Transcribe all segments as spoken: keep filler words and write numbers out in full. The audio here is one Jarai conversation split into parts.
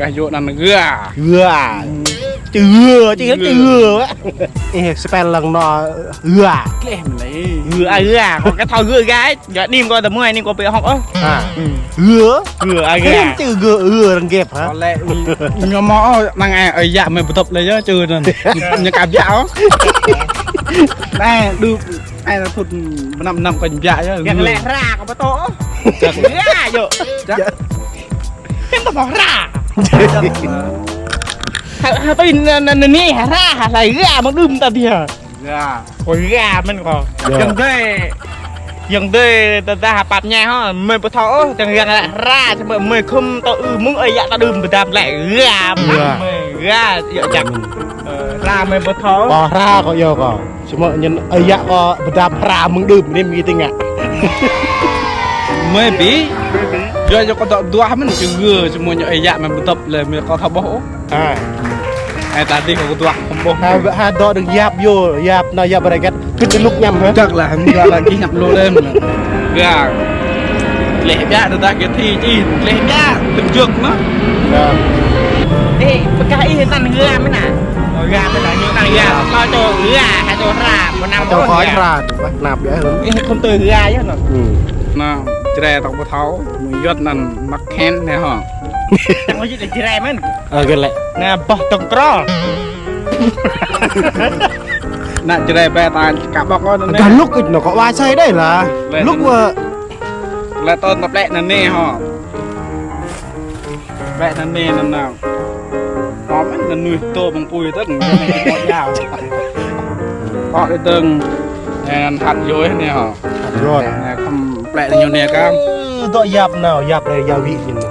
Kah yua anăn gơa. Gơa. Chữ gơa, chữ, chữ gơa. Ê, spell lăng anŏ gơa. Kleh mlei. Gơa, gơa. Kâo kơ thâo gơa, guys. Gơa anai kâo tơ mơ̆ng anai kâo pĕ hŏk ôh. Ha. Gơa. Gơa, gơa. Chữ gơa, gơa arăng gĕp hă? Kâo lĕ ñu mơ̆ ôh, năng ai, ơi yă mơi pơtŏp lĕ yơh, chữ anăn. Ñu kơ biă ôh. Anai, đu, ai là thut, năm, năm kâo biă yơh. Gơa lĕ hra, kâo pơtŏp ôh. Gơa, yơh. Hĭn tơ mơ̆ hra. Ha, ha, tui anai, anai, anai, hra, ha, hla gơa mơ̆ng đưm ta ƀiă. Gơa. Ôi, gơa mơ̆n kâo. Yơh. Yang dơi, yang dơi ta, ta ha pap ñai hŏ, mơi pơthâo ôh, yang yang lĕ hra, samơ̆ mơi khŏm tơ ư mơ̆ng ơi yă ta đưm pơdam lĕ gơa mơ̆n. Gơa. Mơi gơa, yơh čang. Ơ, hra mơi pơthâo. Ơ, hra kâo yơh kâo. Samơ̆ ñen ơi yă kâo pơdam hra mơ̆ng đưm anai mơi tơngan. Mơi ƀu. Yua yua kâo dŏ duah mơ̆n čư gơa, samơ̆ ñu ơi yă mơi pơtŏp lĕ mơi kâo thâo ƀuh ôh. Ha. Ai ta dih kâo duah khŏm ƀuh. Ha, ha dŏ đơ̆ng yap yơh, yap anai yap rơgĕt. Kơ ti luk ñăm hă? Chắc là hăm yua lagi ñăm lu lem. Gơa. Leh biă tơdah kơ thi či, leh biă, tơm jơk mơ̆. Gơa. Ê, pơkă ih anăn gơa mơ̆n ah. Gơa mơ̆n ah, ñu anăn gơa. Kâo čô gơa, ha čô hra, pơnăm kâo ôh kâo gơa. Hra, wah, nap biă hơ̆n. Ê, khŏm tui gơa yơh anăn. Hmm. Anai, Jrai tŏng pơthâo, mơyut anăn mă khen anai hŏ. Čang kâo čih lĕ Jrai mơ̆n. Ơ, gơ̆ lĕ. Anai boh tŏng krol. Anai Jrai pĕ ta kơ ƀŏk kâo anai. Gah luk ih anai kâo wa sai đơi lah. Luk wa. Lĕ tŏng ta plĕ anai anai hŏ. Plĕ anai anai anăn nao. Hŏ mơ̆n anăn nuih tô mơ̆ng pui tơ̆ng. Hŏ đơi tơ̆ng. Anăn hăt yôi anai hŏ. Hăt yôi. Anai khŏm plĕ anai ñu anai kơ. Dŏ yap nao, yap rei yap wĭ ñu.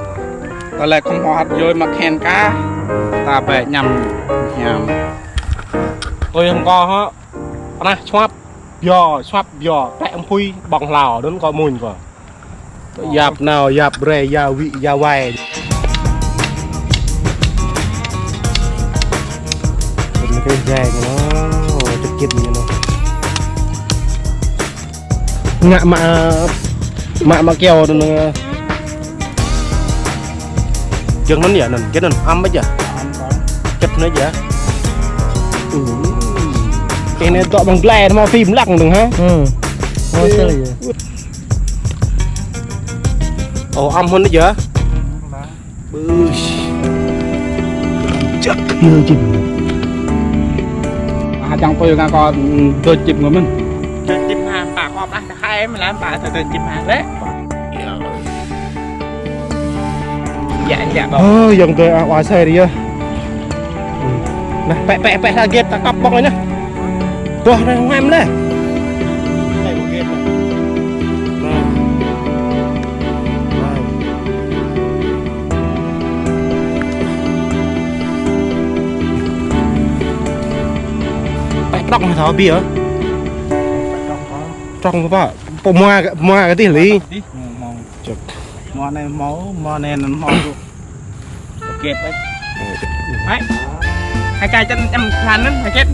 Tơlơi khŏm hŏ hăt yôi mă khen kơ. Ta pĕ ñăm hiam. Ôi, hăng kâo hŏ. Pơnah suăp. Biă, suăp biă. Pĕ mơ̆ng pui ƀơ̆ng hlâo, đŭn kâo mŭn kâo. Yap nao, yap rei, yap wĭ, yap wai. Đŭn kơ rei ñu nao, čơkĭt ñu nao. Ngă mă, mă, mă kiao anăn. Jơ̆ng anăn yơh anăn, jơ̆ng anăn, ăm ƀơi yơh. Čơ̆t anăn yơh. Ơ. Kơ anai dŏ ƀơ̆ng glai, hmâo phim lăng dơ̆ng hă? Ơ. Hmâo sơ yơh. Ơ, ăm hŏn yơh. Bơih. Čăk yơh čim. Ah, čang tui kơ kâo, dŏ čim ngă mơ̆n. Dŏ čim ha, pă kâo plah kơ hai mơ̆n lah, pă dŏ čim ha lĕ. Yă, yă, ƀơ̆ng. Ơ, yang dơi ah, wa sai ri yơh. Anai, pĕ, pĕ, pĕ, hla gĕt ta kăp ƀơ̆ng anai anai. Boh anai ngăm anai. Pĕ trŏng hă thâo ƀiă. Trŏng pă? Pô mua, mua kơ tih li. Čơ̆k. Mua anai hmâo, mua anai anăn hmâo. Kĕt đấy. Hai. Hai kơ čăn em plan anăn, hai kĕt.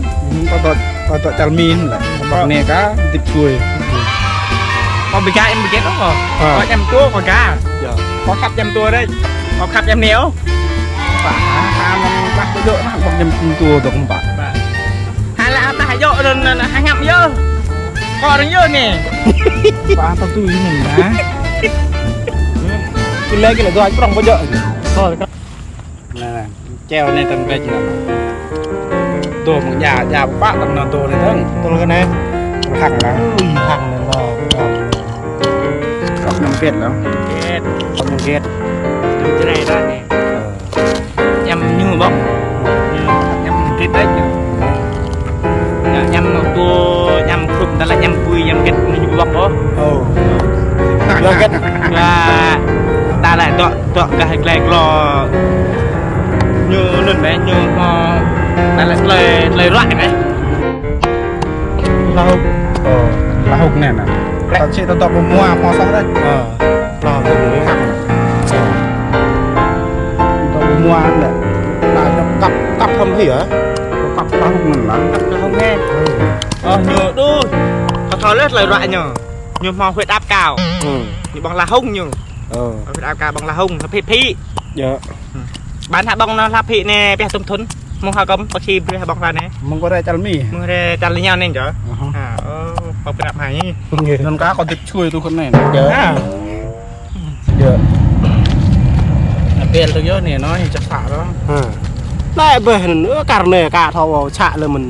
Kâo dŏ, kâo dŏ čăl min lah. Kâo ƀơ̆ng anai kơ dip čuai. Kâo ƀu kơ em ƀu kĕt ôh. Kâo em tua kâo kơ. Yơh. Kâo khăp em tua đấy. Kâo khăp em anai ôh. Pă, ha, ha, mă, mă, ƀu dŏ mă, ƀơ̆ng em tua dŏ kơ pă. Pă. Hai lah pă yơh, anăn, anăn, hăng ngăm yơh. Kâo arăng yơh anai. Pă tơ̆ tui anăn hă. Kơ lĕ, kơ lĕ dua prŏng pơjơ̆. Kâo anai, čeo anai tơ̆ng bĕ anai. Dŏ mơ̆ng ja, ja pă tơ̆ng anai dŏ anai tơ̆ng. Tơ̆ng kơ anai. Hăng anai. Ui, hăng anai lŏ. Kâo mơ̆ng gĕt lŏ. Gĕt. Kâo mơ̆ng gĕt. Tui čơrai ta anai. Ơ. Ñăm ñu ƀơ̆ng. Ñu, ñăm gĕt đĕč ñu. Ñu, ñăm ñu tu, ñăm khrup, ta lĕ ñăm pui, ñăm gĕt ñu ƀơ̆ng ôh. Ơ. Ñu gĕt. Ñu, ta lĕ dŏ, dŏ gah glai glô. Ñu anŭn bĕ, ñu hmâo, ta lĕ tơlơi, tơlơi ruă bĕ. Lahŭk. Ơ, lahŭk anai nă. Lĕ. Ta sĭ ta dŏ pơmua, hmâo soh đĕč. Ơ. Tơlơi hăng. Tơlơi mua anŭn lĕ. Tơlơi kăp, kăp hăm hĭ hă? Kăp tơlơi hăng anŭn lah. Kăp tơlơi hăng hăng. Ơ, ñu đôč. Kâo thâo lĕ tơlơi ruă ñu. Ñu hmâo huyết áp cao. Ơ. Ñu ƀơ̆ng tơlơi hăng ñu. Ơ. Huyết áp cao ƀơ̆ng tơlơi hăng, nó phê phê. Yơh. Ƀan hă ƀơ̆ng anŭn hlăp hĭ anai pioh tŭm thŭn. Mơ̆ng hă kơ̆m, ƀă khi brơi hă ƀơ̆ng hă anai. Mơ̆ng kơ rai čăl mi. Mơ̆ng rai čăl ñu anai yơh. Aha. Ha, ơ, pơprăp hă ñu. Anŭn kah kâo dĭp čuai tui kơ anai. Yơh. Ha. Yơh. Apel tui yơh anai, anŭn čăk să rŏ. Ha. Lĕ ƀĕ anŭn, ơ, kar anai kah thâo să lĕ mơ̆n.